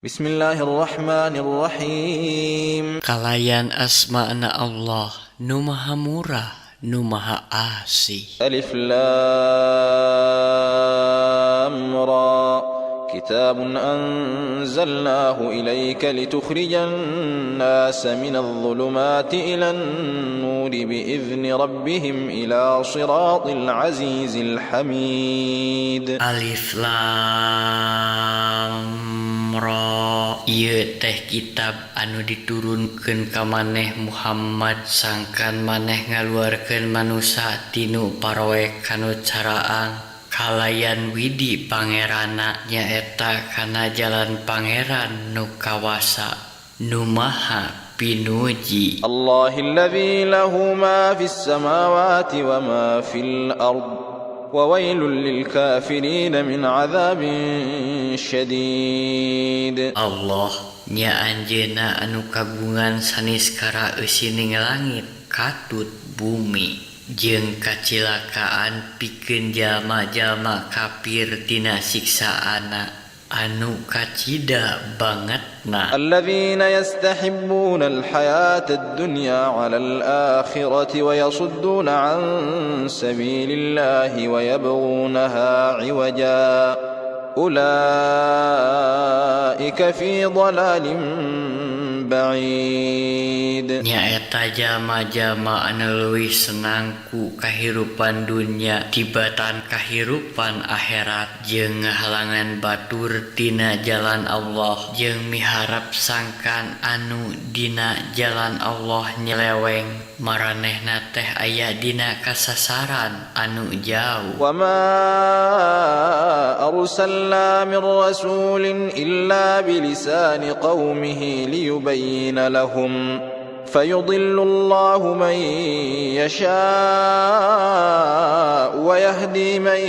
Bismillahirrahmanirrahim. Kalayan asmana Allah nu maha murah nu maha asih. Alif Lam Ra. كتاب أنزلناه إليك لتخرج الناس من الظلمات إلى النور بإذن ربهم إلى صراط العزيز الحميد. Alif Lam Ra. Ieu teh kitab anu diturunkeun ka maneh Muhammad, sangkan maneh ngaluarkeun manusa tinu paroek kanu caraang kalayan widi Pangeranna, nyaeta kana jalan Pangeran nu kawasa, nu maha pinuji. الله الذي له ما في السماوات وما في الأرض وويل للكافرين من عذاب شديد. Allah nya Anjeunna anu kagungan saniskara eusining langit katut bumi, jeung kacilakaan pikeun jalma-jalma kafir tina siksaana anu kacida bangetna. الذين يستحبون الحياة الدنيا على الآخرة ويصدون عن سبيل الله ويبغونها عوجا أولئك في ضلال بعيد. Nyaeta jalma-jalma anu leuwih senang ku kahirupan dunya tibatan kahirupan akhirat, jeung ngahalangan batur tina jalan Allah, jeung miharap sangkan anu dina jalan Allah nyeleweng. Maranehna teh aya dina kasasaran anu jauh. وما أرسلنا من رسول إلا بلسان قومه ليبين لهم فيضل الله من يشاء ويهدي من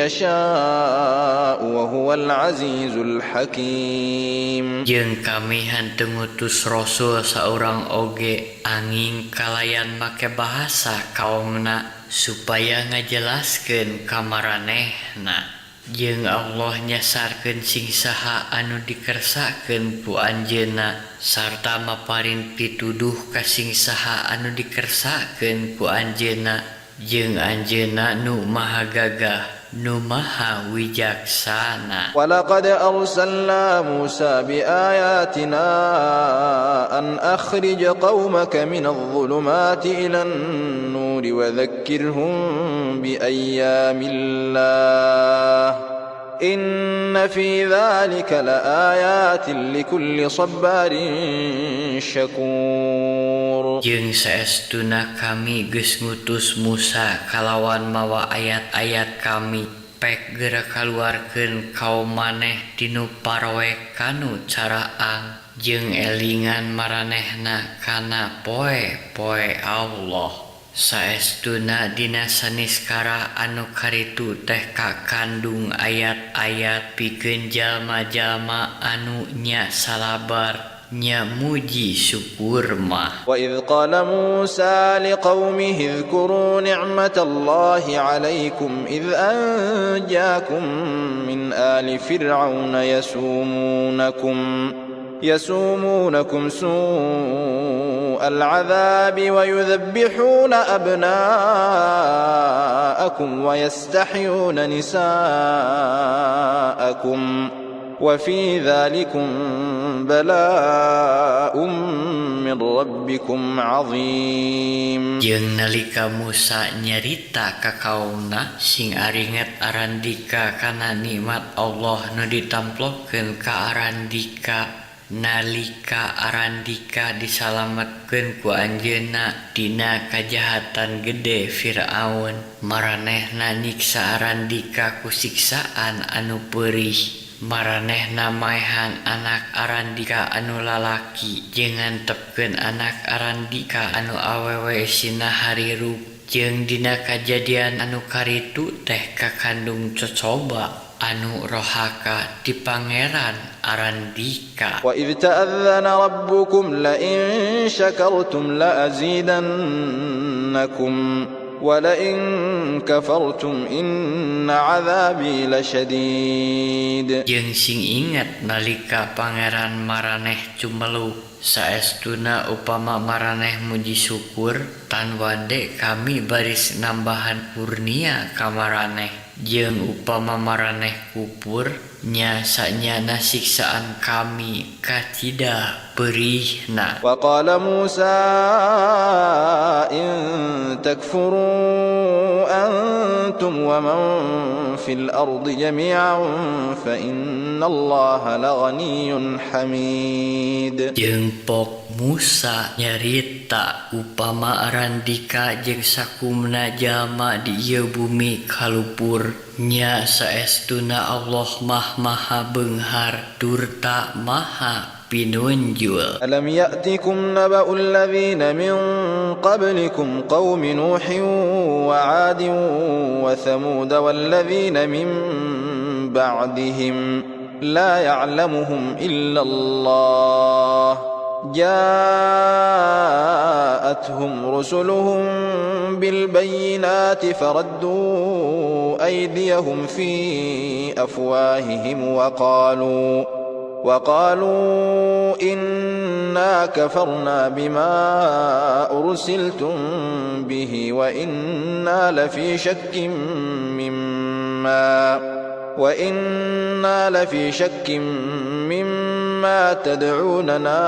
يشاء وهو العزيز الحكيم. Jeung kami henteu ngutus rasul saurang oge anging kalayan make bahasa kaumna supaya ngajelaskeun ka maranehna. Jeung Allah nyasarkeun sing saha anu dikersakeun ku Anjeunna sarta maparin pituduh ka sing saha anu dikersakeun ku Anjeunna. Jeung Anjeunna nu maha gagah, nu maha wijaksana. ولقد أرسلنا موسى بآياتنا أن أخرج قومك من الظلمات إلى النور وذكرهم بأيام الله إن في ذلك لآيات لكل صبار شكور. Jeung saestuna kami geus ngutus Musa kalawan mawa ayat-ayat kami, pek geura kaluarkeun kaum maneh tinu paroek kanu caraang, jeung elingan maranehna kana poe-poe Allah. Saestuna dina saniskara anu karitu teh kakandung ayat-ayat pikeun jalma-jalma anu nya salabar, nya muji syukur mah. وإذ قال موسى لقومه اذكروا نعمة الله عليكم إذ أنجاكم من آل فرعون يسومونكم سوء العذاب ويذبحون أبناءكم ويستحيون نساءكم وفي ذلكم بلاء من ربكم عظيم. Jeung nalika Musa nyarita ka kaumna, sing aringet arandika kana nikmat Allah nu ditamplokeun ka arandika nalika arandika disalametkeun ku Anjeunna tina kajahatan gede Firaun. Maranehna nyiksa arandika ku siksaan anu peurih. Maranehna maehan anak arandika anu lalaki jeung ngantepkeun anak arandika anu awewe sina harirup. Jeung dina kajadian anu karitu teh kakandung cocoba anu rohaka ti Pangeran arandika. وإذ تأذن ربكم لئن شكرتم لأزيدنكم. ولئن كفرتم إن عذابي لشديد. Jeung sing inget nalika Pangeran maraneh cumeluk. Saestuna upama maraneh muji syukur, tan wade kami baris nambahan kurnia ka maraneh. Jeung upama maraneh kupur, nya sanyana siksaan kami kacida perihna. وقال موسى إن تكفروا أنتم ومن في الأرض جميعا فإن الله لغني حميد. Jeung pok Musa nyarita upama arandika jeung sakumna jalma di ieu bumi kalupur, nya saestuna Allah mah maha beunghar turta maha pinunjul. ألم يأتكم نبأ الذين من قبلكم قوم نوح وعاد وثمود والذين من بعدهم لا يعلمهم إلا الله جاءتهم رسلهم بالبينات فردوا أيديهم في أفواههم وقالوا إنا كفرنا بما أرسلتم به وإنا لفي شك مما تدعوننا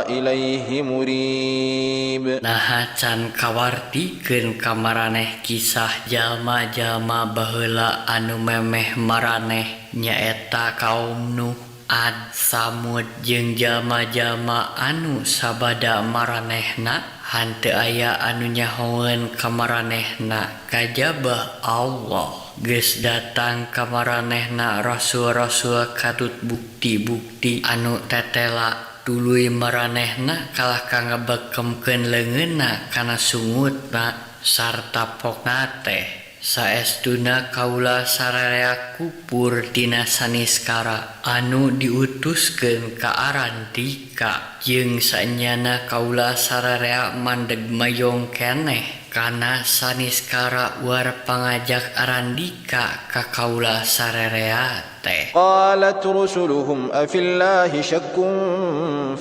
إليه مريب. Naha can kawartikeun ka maraneh kisah jalma-jalma baheula anu memeh maraneh, nyaeta kaum Nuh, Ad, Samud jeung jalma-jalma anu sabada maranehna? Henteu aya anu nyahoeun ka maranehna kajaba Allah. Geus datang ka maranehna rasul-rasul katut bukti-bukti anu tetela, tuluy maranehna kalah ka ngabekemkeun leungeunna kana sungutna sarta pokna teh. Saestuna kaula sararea kupur tina saniskara anu diutuskeun ka arandika, jeung sanyana kaula sararea mandeg mayong keneh kana saniskara uar pangajak arandika ka kaula sararea teh. قالت رسلهم أفي الله شك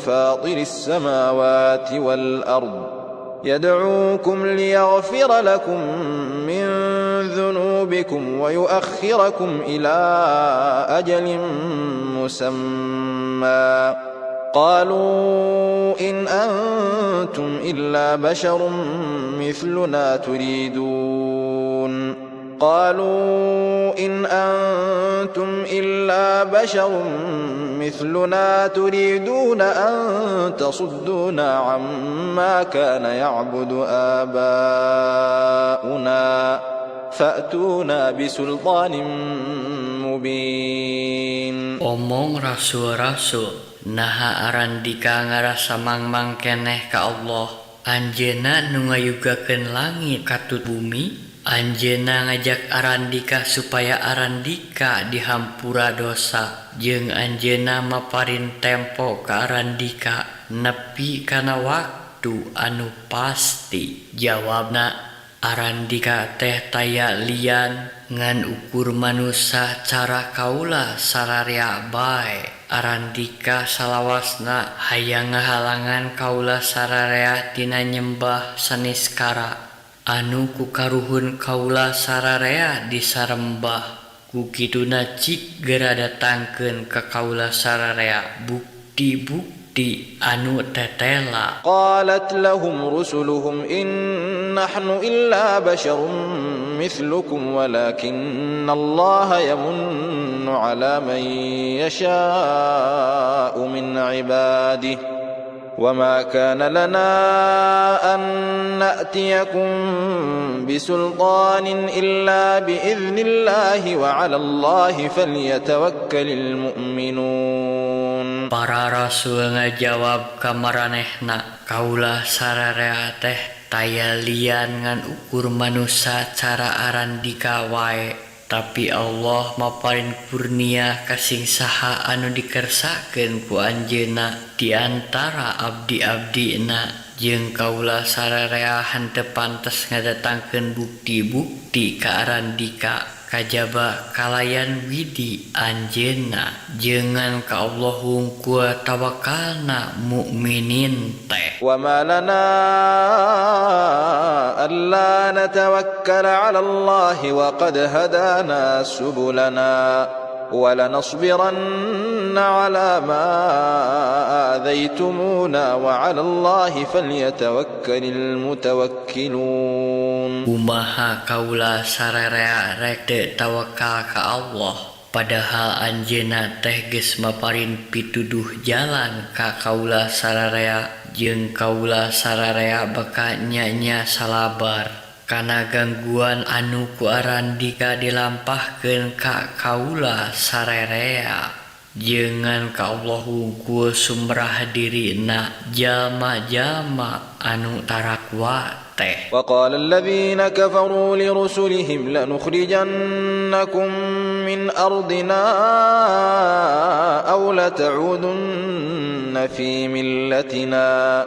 فاطر السماوات والأرض يدعوكم ليغفر لكم من ذنوبكم ويؤخركم إلى أجل مسمى قالوا إن أنتم إلا بشر مثلنا تريدون قالوا إن أنتم إلا بشر مثلنا تريدون أن تصدونا عما كان يعبد آباؤنا فأتونا بسلطان مبين. Omong rasul-rasul, naha arandika ngarasa mangmang keneh ka Allah, Anjeunna nu ngayugakeun langit katut bumi? Anjeunna ngajak arandika supaya arandika dihampura dosa, jeung anjeunna maparin tempo ka arandika nepi kana waktu anu pasti. Jawabna, arandika teh taya lian ngan ukur manusa cara kaula sararea bae. Arandika salawasna hayang ngahalangan kaula sararea tina nyembah saniskara anu ku karuhun kaula sararea disarembah. Ku kituna cik geura datangkeun ka kaula sararea bukti-bukti anu tetela. قالت لهم رسلهم إن نحن إلا بشر مثلكم ولكن الله يمن على من يشاء من عباده وما كان لنا أن نأتيكم بسلطان إلا بإذن الله وعلى الله فليتوكل المؤمنون. Para rasul ngajawab ka maranehna, kaula sararea teh taya lian ngan ukur manusa cara arandika wae. Tapi Allah maparin kurnia ka sing saha anu dikersakeun ku Anjeunna di antara abdi-abdina. Jeung kaula sararea henteu pantes ngadatangkeun bukti-bukti ka arandika kajaba kalayan widi anjeunna. Jeung ngan ka Allah hungkul tawakalna mukminin teh. وما لنا ألا نتوكل على الله وقد هدانا سبلنا ولنصبرن على ما آذيتمونا وعلى الله فليتوكل المتوكلون. Kumaha kaula sararea rek teu tawakal ka Allah, padahal anjeunna teh geus maparin pituduh jalan ka kaula sararea, jeung kaula sararea bakal nya-nya salabar kana gangguan anu ku arandika dilampahkeun ka kaula sararea. Jeung ngan ka Allah hungkul sumrah dirina jalma-jalma anu tarakwa teh. وقال الذين كفروا لرسلهم لنخرجنكم من أرضنا أو لتعودن في ملتنا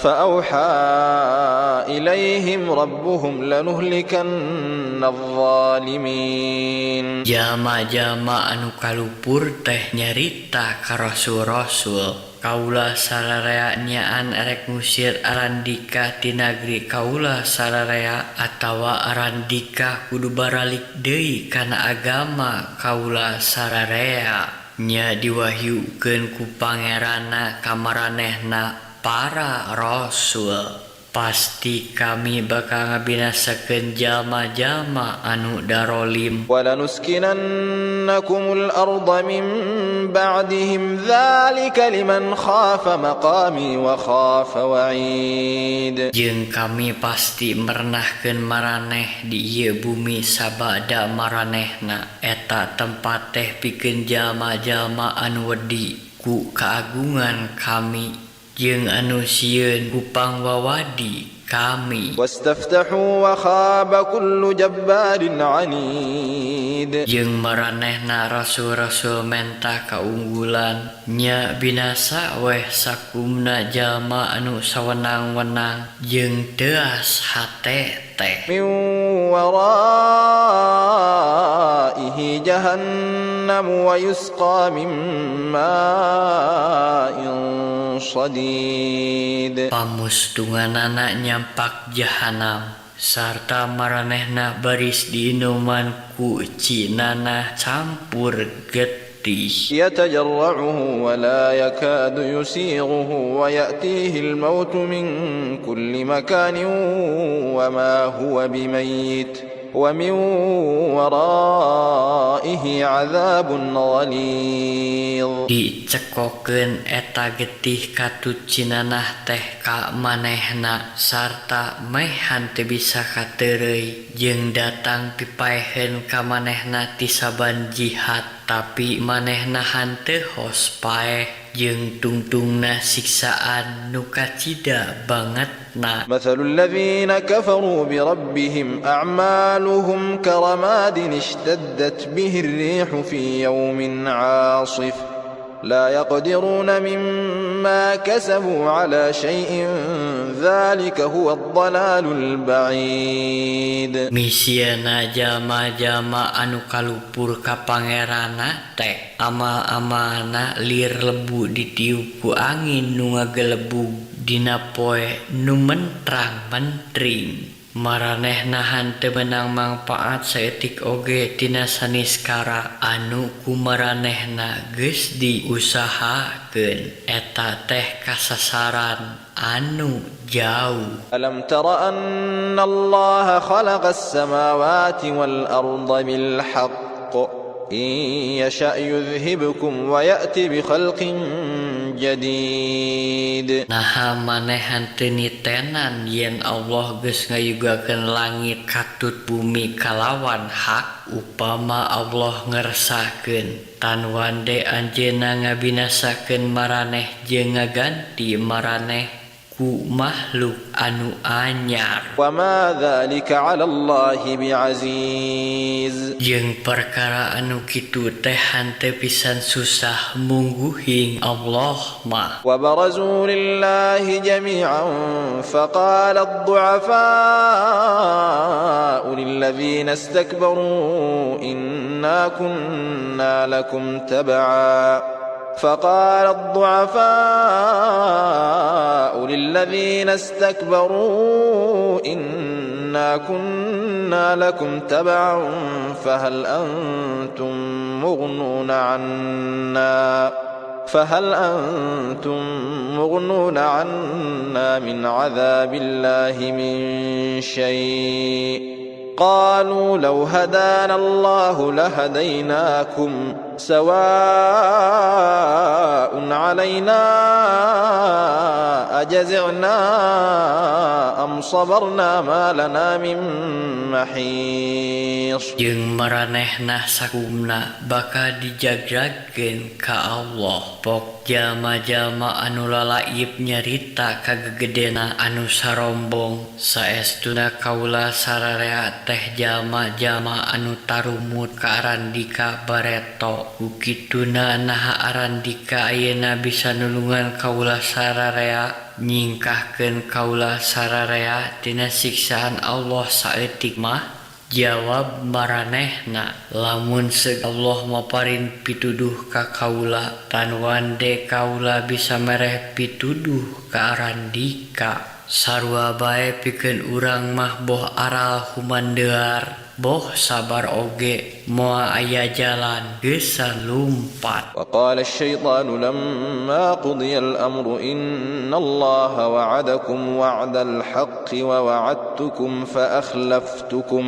فأوحى إليهم ربهم لنهلكن الظالمين. Jalma-jalma anu kalupur teh nyarita ka rasul-rasul, kaula sararea nyaan erek ngusir arandika ti nagri kaula sararea, atawa arandika kudu baralik deui kana agama kaula sararea. Nya diwahyukeun ku pangeranna ka maranehna para rasul, pasti kami bakal ngabinasakeun jalma-jalma anu darolim. ولنسكننكم الأرض من بعدهم ذلك لمن خاف مقامي وخاف وعيد. Jeung kami pasti merenahkeun maraneh di ieu bumi sabada maranehna. Eta tempat teh pikeun jalma-jalma anu wedi ku keagungan kami jeung anu sieun ku pangwawadi kami. واستفتحوا وخاب كل جبار عنيد. Jeung maranehna rasul-rasul menta kaunggulan, nya binasa weh sakumna jalma anu sawenang-wenang jeung teuas hate teh. من ورائه جهنم ويسقى من ماء صديد. Pamustunganana nyampak jahanam sarta maranehna baris diinuman ku cinanah campur getih. يتجرعه ولا يكاد يسيغه ويأتيه الموت من كل مكان وما هو بميت ومن ورائه عذاب غليظ. Dicekokeun eta getih katut cinanah teh ka manehna sarta meh henteu bisa kateureuy, jeung datang pipaeheun ka manehna ti saban jihad, tapi manehna henteu hos paeh, jeung tungtungna siksaan nu kacida bangetna. مثل الذين كفروا بربهم أعمالهم كرماد اشتدت به الريح في يوم عاصف لا يقدرون مما كسبوا على شيء ذلك هو الضلال البعيد. Misiana jalma-jalma anu kalupur ka pangeranna teh amal-amalna lir lebu ditiup ku angin nu ngagelebug dina poe nu mentrang-mentring. Maranehna henteu meunang mangpaat saeutik oge tina saniskara anu ku maranehna geus diusahakeun. Eta teh kasasaran anu jauh. ألم تر أن الله خلق السماوات والأرض بالحق إن يشأ يذهبكم ويأت بخلق جديد. Naha maneh henteu nitenan yen Allah geus ngayugakeun langit katut bumi kalawan hak? Upama Allah ngersakeun tan wande anjeunna ngabinasakeun maraneh jeung ngaganti maraneh Ku makhluk anu anyar. وما ذلك على الله بعزيز. Jeung perkara anu kitu teh henteu pisan susah mungguhing Allah mah. وبرزوا لله جميعا فقال الضعفاء للذين استكبروا إنا كنا لكم تبعا فقال الضعفاء للذين استكبروا إنا كنا لكم تبعا فهل أنتم مغنون عنا من عذاب الله من شيء قالوا لو هدانا الله لهديناكم سواء علينا أجزعنا أم صبرنا ما لنا من محيص. Jeung maranehna sakumna bakal dijagragkeun ka Allah. Pok jalma-jalma anu lalaib nyarita kagegedena anu sarombong, "Saestuna kaula sararea teh jalma-jalma anu tarumut ka Arandika bareto. Ku kituna naha Arandika ayeuna bisa nulungan kaula sararea, nyingkahkeun kaula sararea tina siksaan Allah saeutik mah?" Jawab maranehna, "Lamun seug Allah maparin pituduh ka kaula, tan wande kaula bisa mereh pituduh ka Arandika. Sarua bae pikeun urang mah, boh aral humandear boh sabar oge, moal aya jalan geusan lumpat." وقال الشيطان لما قضي الأمر إن الله وعدكم وعد الحق ووعدتكم فأخلفتكم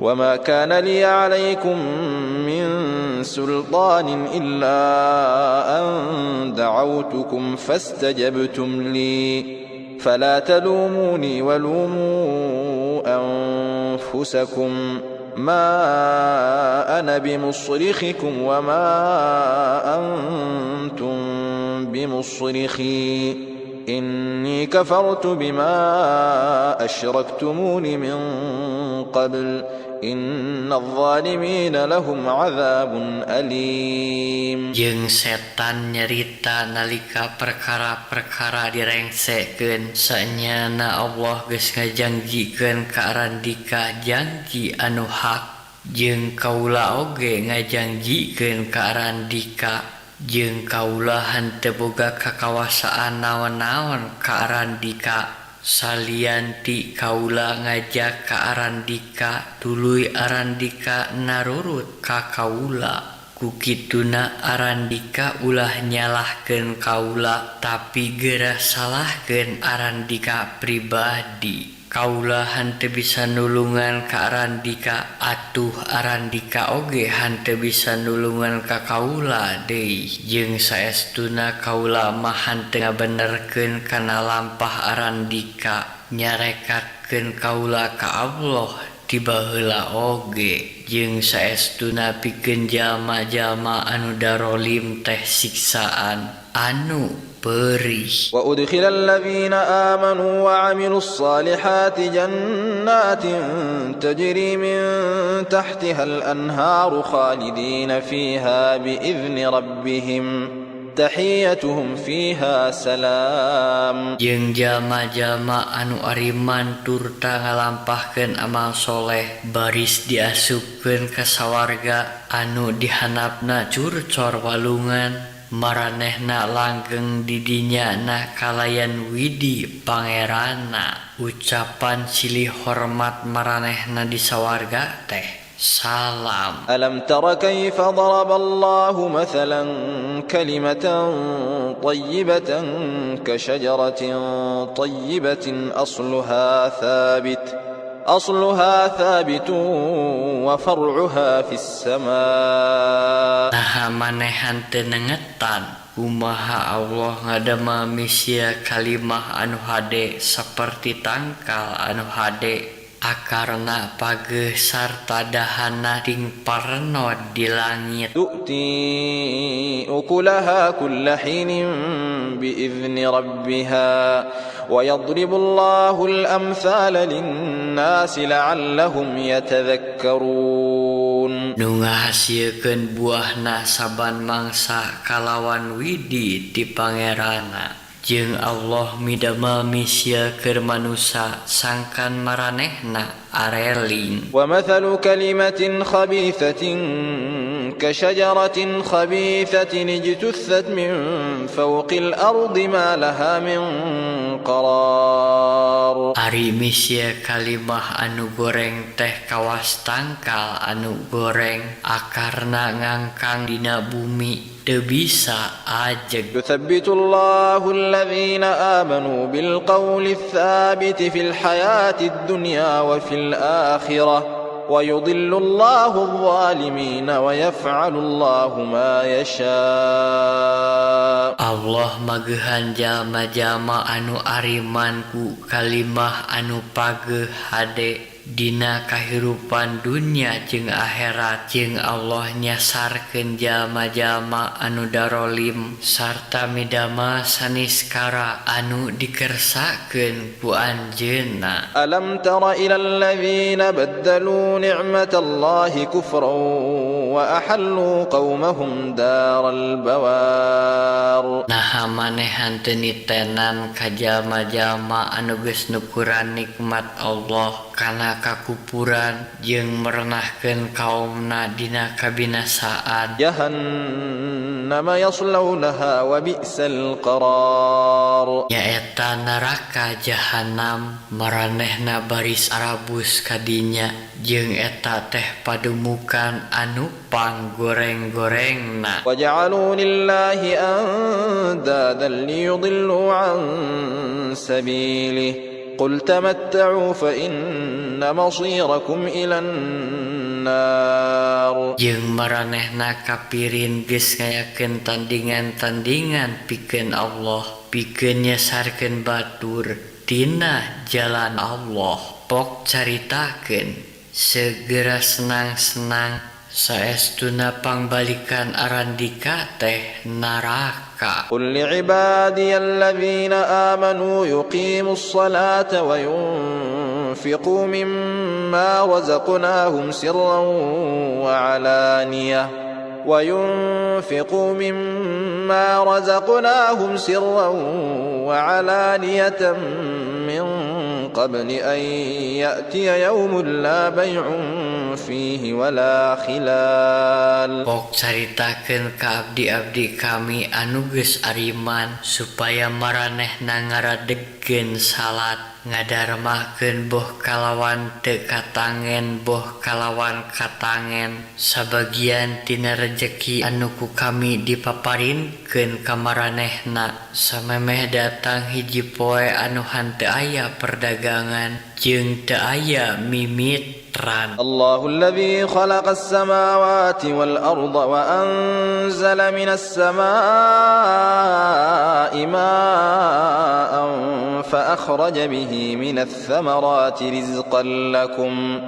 وما كان لي عليكم من سلطان إلا أن دعوتكم فاستجبتم لي فلا تلوموني ولوموا أنفسكم ما أنا بمصرخكم وما أنتم بمصرخي إني كفرت بما أشركتمون من قبل إن الظالمين لهم عذاب أليم. Jeung setan nyarita nalika perkara-perkara direngsekeun, "Sanyana Allah geus ngajangjikeun ka Arandika janji anu hak, jeung kaula oge ngajangjikeun ka Arandika, jeung kaula henteu boga kakawasaan naon-naon ka Arandika salian ti kaula ngajak ka Arandika, tuluy Arandika narurut ka kaula. Ku kituna Arandika ulah nyalahkeun kaula, tapi geura salahkeun Arandika pribadi. Kaula henteu bisa nulungan ka Arandika, atuh Arandika oge henteu bisa nulungan ka kaula deui. Jeung saestuna kaula mah henteu ngabenerkeun kana lampah Arandika, nyarekatkeun kaula ka Allah ti baheula oge. Jeung saestuna pikeun jalma-jalma anu darolim teh siksaan anu perih." وأدخل الذين آمنوا وعملوا الصالحات جنات تجري من تحتها الأنهار خالدين فيها بإذن ربهم تحيتهم فيها سلام. Jeung jalma-jalma anu ariman turta ngalampahkeun amal soleh baris diasupkeun ka sawarga anu dihandapna curcor walungan. Maranehna langgeng di dinya na kalayan widi Pangeranna. Ucapan silih hormat maranehna di sawarga teh salam. ألم تر كيف ضرب الله مثلا كلمة طيبة كشجرة طيبة أصلها ثابت وفرعها في السماء. Naha maneh henteu nengetan kumaha Allah ngadamel misia kalimah anu hade saperti tangkal anu hade Akarna pageuh sarta dahanna tingparnod di langit. تؤتي أكلها كل حين بإذن ربها ويضرب الله الأمثال للناس لعلهم يتذكرون. Nu ngahasiekeun buahna saban mangsa kalawan widi ti Pangeranna. Jeung Allah midamel misil keur manusa sangkan maranehna areling. ومثل كلمة خبيثة كشجرة خبيثة اجتثت من فوق الأرض ما لها من قرار. Ari misil kalimah anu goreng teh kawas tangkal anu goreng, akarna ngangkang dina bumi, teu bisa ajeg. يثبت الله الذين آمنوا بالقول الثابت في الحياة الدنيا وفي الآخرة ويضل الله الظالمين ويفعل الله ما يشاء. Allah mageuhan jalma-jalma anu ariman ku kalimah anu pageuh hade dina kahirupan dunya jeung akhirat, jeung Allah nyasarkeun jalma-jalma anu darolim sarta midamel saniskara anu dikersakeun ku Anjeunna. ألم تر إلى الذين بدلوا نعمة الله كفرا وأحلوا قومهم دار البوار. Naha maneh henteu nitenan ka jalma-jalma anu geus nukuran nikmat Allah kana kakupuran jeung merenahkeun kaumna dina kabinasaan? جهنم يصلونها وبئس القرار. Nyaeta neraka jahanam, maranehna baris arabus kadinya, jeung eta teh padumukan anu panggoreng-gorengna. وجعلوا لله أندادا ليضلوا عن سبيله قل تمتعوا فإن مصيركم إلى النار. Jeung maranehna kapirin geus ngayakeun tandingan-tandingan pikeun Allah pikeun nyasarkeun batur tina jalan Allah. Pok caritakeun, segera senang-senang, saestuna pangbalikan arandika teh neraka. قل لعبادي الذين آمنوا يقيموا الصلاة وينفقوا مما رزقناهم سرا وعلانية وينفقوا مما رزقناهم سرا وعلانية من قبل أن يأتي يوم لا بيع فيه ولا خلال. Pok caritakeun ka abdi-abdi kami anu geus ariman supaya maranehna ngaradegkeun salat, ngadarmakeun boh kalawan teu katangen boh kalawan katangen sabagian tina rejeki anu ku kami dipaparinkeun ka maranehna, samemeh datang hiji poe anu henteu aya perdagangan jeung teu aya mimitran. الله الذي خلق السماوات والأرض وأنزل من السماء ماء فأخرج به من الثمرات رزقا لكم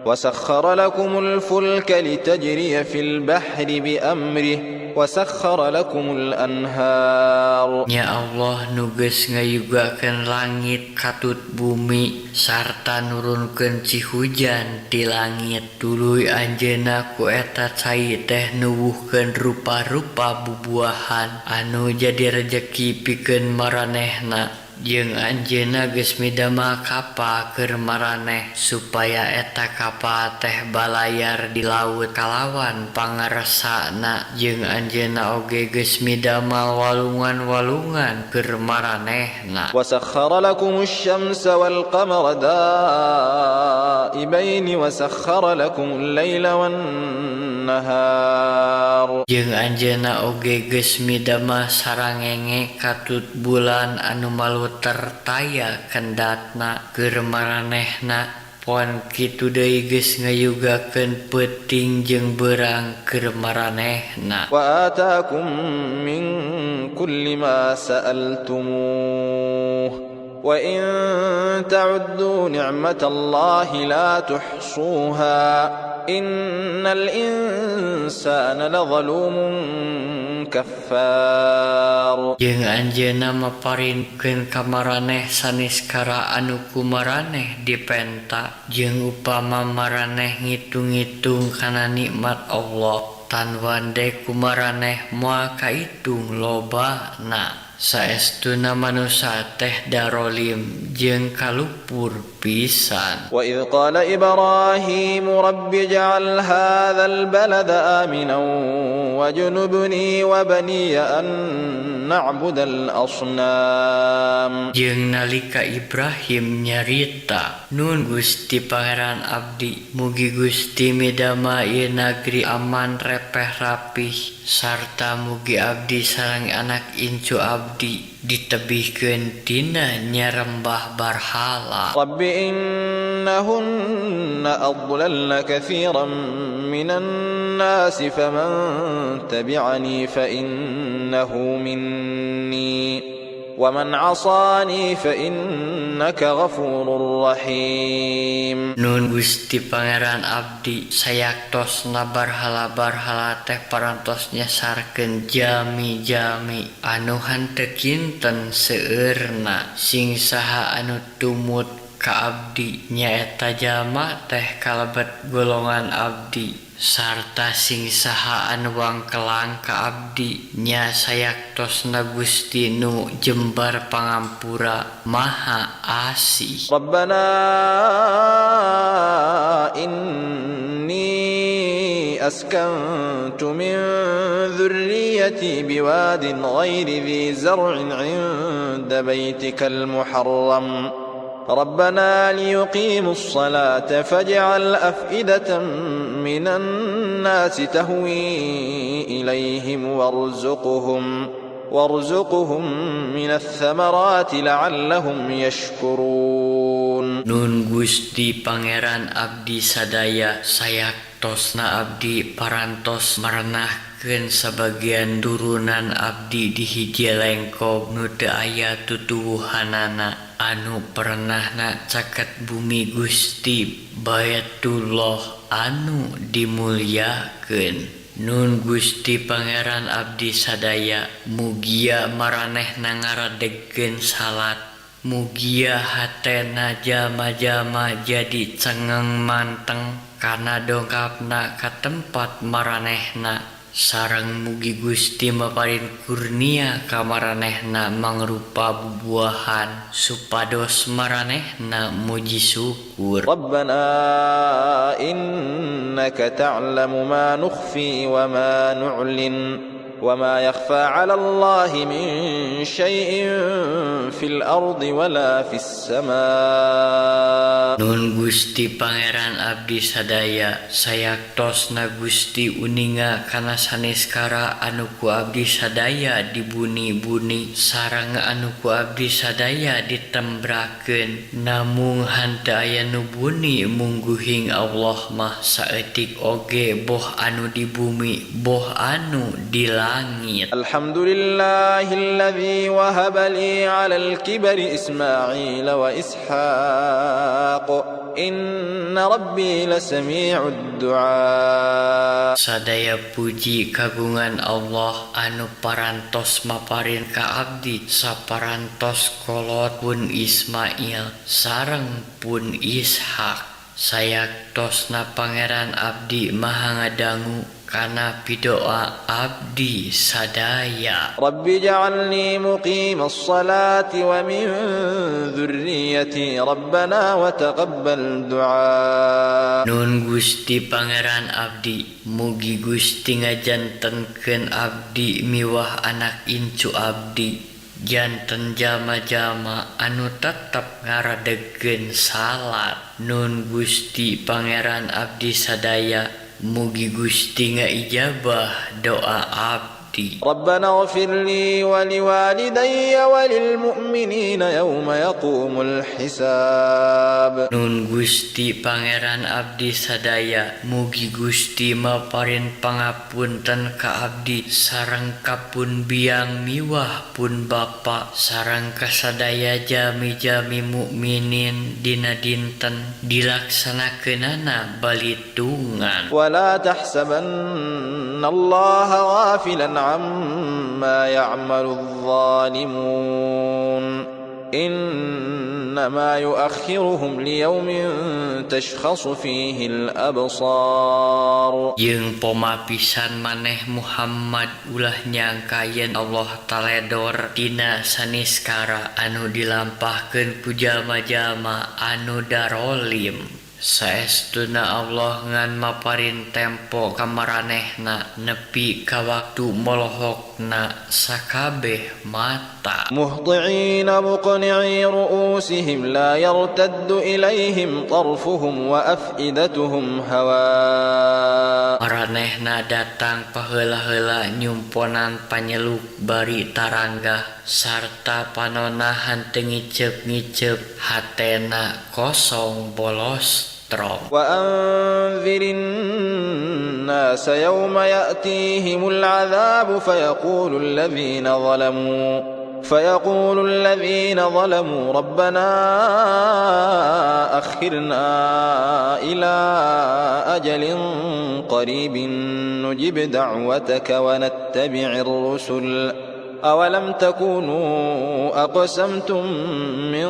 وسخر لكم الفلك لتجري في البحر بأمره وسخر لكم الأنهار. Nya Allah nu geus ngayugakeun langit katut bumi sarta nurunkeun cihujan ti langit, tuluy Anjeunna ku eta cai teh nuwuhkeun rupa-rupa bubuahan anu jadi rejeki pikeun maranehna, jeung Anjeunna geus midamel kapal keur maraneh supaya eta kapal teh balayar di laut kalawan pangaresana, jeung Anjeunna oge geus midamel walungan-walungan keur maranehna. وسخر لكم الشمس والقمر دائبين وسخر لكم الليل والنهار. Jeung Anjeunna oge geus midamel sarangenge katut bulan anu maluter taya kendatna keur maranehna. Pon kitu deui geus ngayugakeun peuting jeung beurang keur maranehna. وآتاكم من كل ما سألتموه. وإن تعدوا نعمة الله لا تحصوها إن الإنسان لظلوم كفار. Jeung anjeunna maparinkeun ka maraneh saniskara anu ku maraneh dipenta jeung upama maraneh ngitung-ngitung kana nikmat Allah tan wande ku maraneh moal kaitung lobana. Saestuna manusa teh darolim jeung kalupur pisan. Wa idh qala Ibrahim rabbi ij'al hadzal balada aminan wajnubni wa baniya an na'budal asnam. Jeung nalika Ibrahim nyarita, Nun Gusti Pangeran abdi, mugi Gusti midama ieu nagri aman repeh rapih sarta mugi abdi sareng anak incu abdi ditebihkeun tina nyarembah barhala. Rabbi innahunna adlalna katsiran minan nasi faman tabi'ani fa innahu minni wa man 'asani fa innaka ghafurur rahim. Nun Gusti Pangeran abdi, sayaktosna barhala-barhala teh parantos nyasarkeun jami-jami anu henteu kinten seueurna. Sing saha anu tumut ka abdi nyaeta jalma teh kalebet golongan abdi, sarta sing saha anu wangkelang ka abdi nya sayaktosna Gusti nu jembar pangampura maha asih. Rabbana inni askantu min dzurriyyati biwadin ghairi dzi zar'in 'inda baitikal muharram ربنا ليقيموا الصلاة فاجعل أفئدة من الناس تهوي إليهم وارزقهم من الثمرات لعلهم يشكرون. Nun Gusti Pangeran abdi sadaya, sayaktosna abdi parantos marenahkeun sabagian turunan abdi di hiji lengkob nu teu aya tutuwuhanana anu pernahna caket bumi Gusti Baitullah anu dimulyakeun. Nun Gusti Pangeran abdi sadaya, mugia maranehna ngaradegkeun salat, mugia hatena jalma-jalma jadi cengeng manteng kana dongkapna ka tempat maranehna. Sareng mugi Gusti maparin kurnia ka maranehna mangrupa bubuahan supados maranehna muji syukur. Rabbana innaka ta'lamu ma nukhfi wa ma nu'lin wa ma yakhfa 'ala Allahi min syai'in fil ardi wala fis samaa. Nun Gusti Pangeran abdi sadaya, sayaktosna Gusti uninga kana saneskara anu ku abdi sadaya dibuni-buni sareng anu ku abdi sadaya ditembrakeun, namung henteu aya nu buni mungguhing Allah mah saeutik oge boh anu di bumi boh anu di langit. Alhamdulillahilladzi wahaba li 'alal kibari Ismail wa Ishaq inna rabbi lasami'ud du'a. Sadaya puji kagungan Allah anu parantos maparin ka abdi saparantos kolot pun Ismail sareng pun Ishak. Sayaktosna Pangeran abdi maha ngadangu kana pidoa abdi sadaya. Rabbi ja'alni muqimas salati wa min dzurriyyati rabbana wa taqabbal du'a. Nun Gusti Pangeran abdi, mugi Gusti ngajantenkeun abdi miwah anak incu abdi janten jalma-jalma anu tetep ngaradegkeun salat. Nun Gusti Pangeran abdi sadaya, mugi Gusti ngaijabah doa abdi. Abdi. ربنا اغفر لي ولوالدي وللمؤمنين يوم يقوم الحساب. Nun Gusti Pangeran abdi sadaya, mugi Gusti maparin pangapunten ka abdi sareng ka pun biang miwah pun bapa sareng kasadaya jalmi-jalmi mukminin dina dinten dilaksanakeunana balitungan. ولا تحسبن الله غافلا عما يعمل الظالمون إنما يؤخرهم ليوم تشخص فيه الأبصار. Jeung poma pisan maneh Muhammad ulah nyangka yen Allah taledor tina saniskara anu dilampahkeun ku jalma-jalma anu darolim. Saestuna Allah ngan maparin tempo ka maranehna nepi ka waktu molohokna sakabeh mata. مهطعين مقنعي رؤوسهم لا يرتد إليهم طرفهم وأفئدتهم هواء. Maranehna datang paheula-heula nyumponan panyeluk bari taranggah sarta panonna henteu ngiceup-ngiceup, hatena kosong bolostrong. وأنذر الناس يوم يأتيهم العذاب فيقول الذين ظلموا ربنا أخرنا إلى أجل قريب نجب دعوتك ونتبع الرسل أولم تكونوا أقسمتم من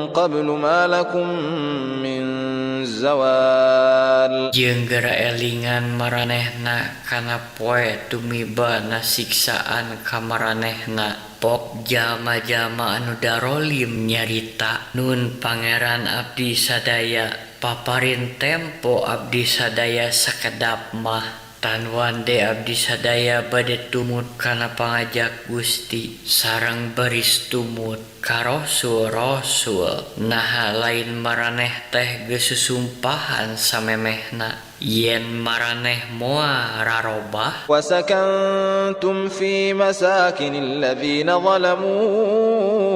قبل ما لكم من زوال. Jeung gera elingan maranehna kana poe tumibana siksaan ka maranehna. Pok jalma-jalma anu darolim nyarita, "Nun Pangeran abdi sadaya, paparin tempo abdi sadaya sakedap mah, tanwande abdi sadaya bade tumut kana pangajak Gusti sareng baris tumut ka rasul-rasul. Naha lain maraneh teh geus susumpahan samemehna yen maraneh moal rarobah?" وسكنتم في مساكن الذين ظلموا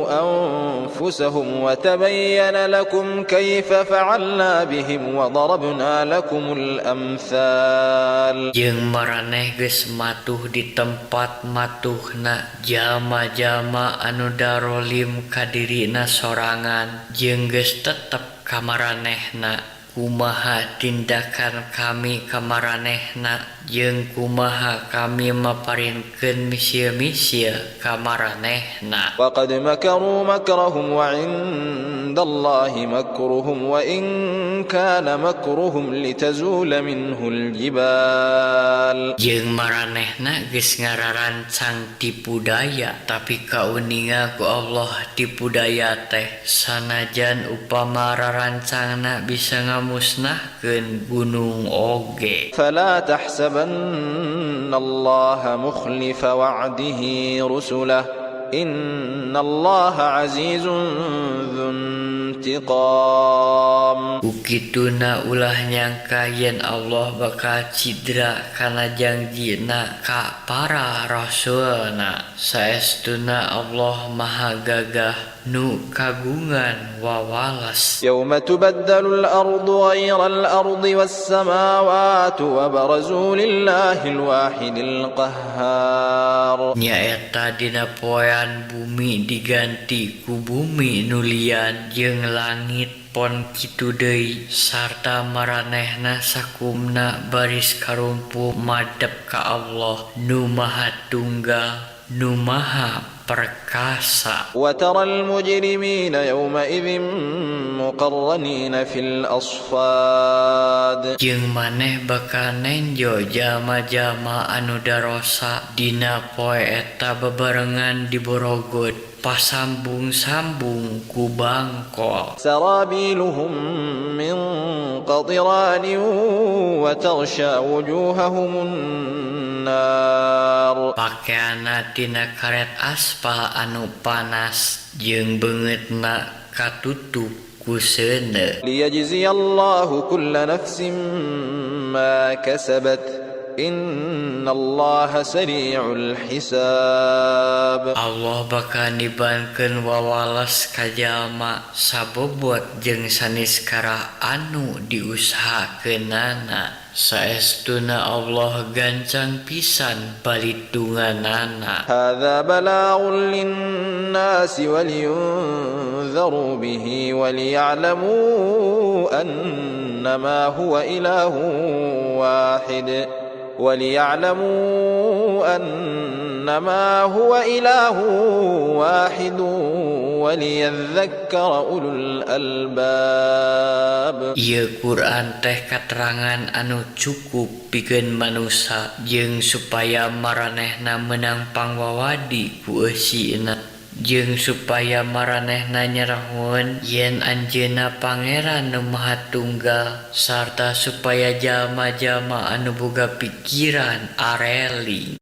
أنفسهم وتبين لكم كيف فعلنا بهم وضربنا لكم الأمثال. Jeung maraneh geus matuh di tempat matuhna jalma-jalma anu darolim ka dirina sorangan, jeung geus tetep ka maranehna kumaha tindakan kami ka maranehna jeung kumaha kami maparinkeun misil-misil ka maranehna. وقد مكروا مكرهم وعند الله مكرهم وإن كان مكرهم لتزول منه الجبال. Jeung maranehna geus ngararancang tipu daya, tapi kauninga ku Allah tipu daya teh sanajan upama rarancangna bisa ngamusnahkeun gunung oge. فلا تحسبن الله مخلف وعده رسله إن الله عزيز ذو انتقام. Ku kituna ulah nyangka yen Allah bakal cidra kana jangjina ka para rasulna. Saestuna Allah Maha Gagah, nu kagungan wawales. يوم تبدل الأرض غير الأرض والسماوات وبرزوا لله الواحد القهار. Nyaeta dina poean bumi diganti ku bumi nu lian jeung langit pon kitu deui, sarta maranehna sakumna baris karumpul madep ka Allah nu Maha Tunggal, nu Maha Perkasa. وترى المجرمين يومئذ مقرنين في الأصفاد. Jeung maneh bakal nenjo jalma-jalma anu darosa dina poe eta bebarengan diborogod pasambung-sambung ku bangkol. سرابيلهم من قطران وتغشى وجوههم النار. Pakeanna tina karet aspal anu panas jeung beungeutna katutup ku seuneu. ليجزي الله كل نفس ما كسبت. إن الله سريع الحساب. Allah bakal nibankeun wawales ka jalma sabobot jeung saniskara anu diusahakeunana. Saestuna Allah gancang pisan balitunganana. هذا بلاغ للناس ولينذروا به وليعلموا أنما هو إله واحد وليعلموا أنما هو إله واحد وليذكر أولو الألباب. Ieu Quran teh katerangan anu cukup pikeun manusa jeung supaya maranehna meunang pangwawadi ku eusina jeung supaya maranehna nyarahoeun yen Anjeunna Pangeran nu Maha Tunggal sarta supaya jalma-jalma anu boga pikiran areling.